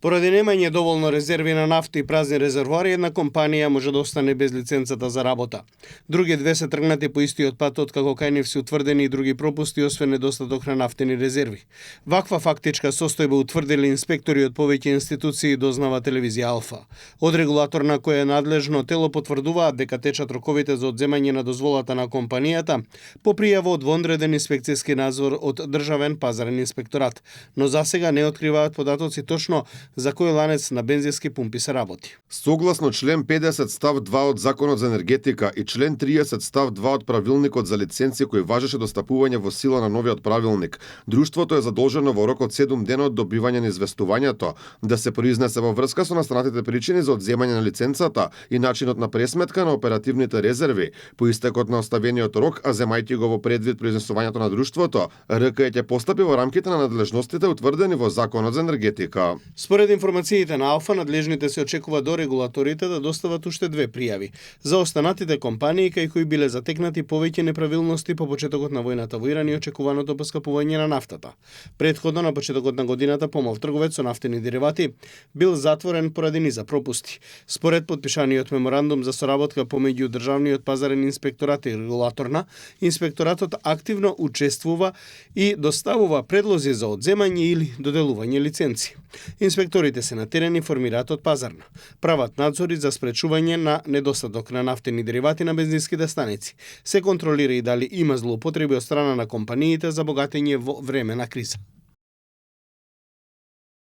Поради немање доволно резерви на нафта и празни резервоари, една компанија може да остане без лиценцата за работа. Други две се тргнати по истиот пат откако кај нив се утврдени и други пропусти освен недостаток на нафтени резерви. Ваква фактичка состојба утврдили инспектори од повеќе институции, дознава телевизија Алфа. Од регулаторна која е надлежно тело потврдуваат дека течат роковите за одземање на дозволата на компанијата по пријава од вонреден инспекцијски надзор од Државен пазарен инспекторат, но засега не откриваат податоци точно за кој ланец на бензински пумпи се работи. Согласно член 50 став 2 од Законот за енергетика и член 30 став 2 од Правилникот за лиценци кој важеше до стапување во сила на новиот правилник, друштвото е задолжено во рок од 7 дена од добивање на известувањето да се произнесе во врска со настанатите причини за одземање на лиценцата и начинот на пресметка на оперативните резерви по истекот на оставениот рок, а земајќи го во предвид произнесувањето на друштвото, РКЕ ќе постапи во рамките на надлежностите утврдени во Законот за енергетика. Според информациите на Алфа, надлежните се очекува до регулаторите да достават уште 2 пријави за останатите компании кај кои биле затекнати повеќе неправилности по почетокот на војната во Иран и очекуваното поскапување на нафтата. Предходно на почетокот на годината помал трговец со нафтени деривати бил затворен поради низа пропусти. Според подпишаниот меморандум за соработка помеѓу Државниот пазарен инспекторат и регулаторна, инспекторатот активно учествува и доставува предлози за одземање или доделување лиценци. Инспекторите се на терен и формираат од пазарна. Прават надзори за спречување на недостаток на нафтени деривати на бензинските станици. Се контролира и дали има злоупотреби од страна на компаниите за богатење во време на криза.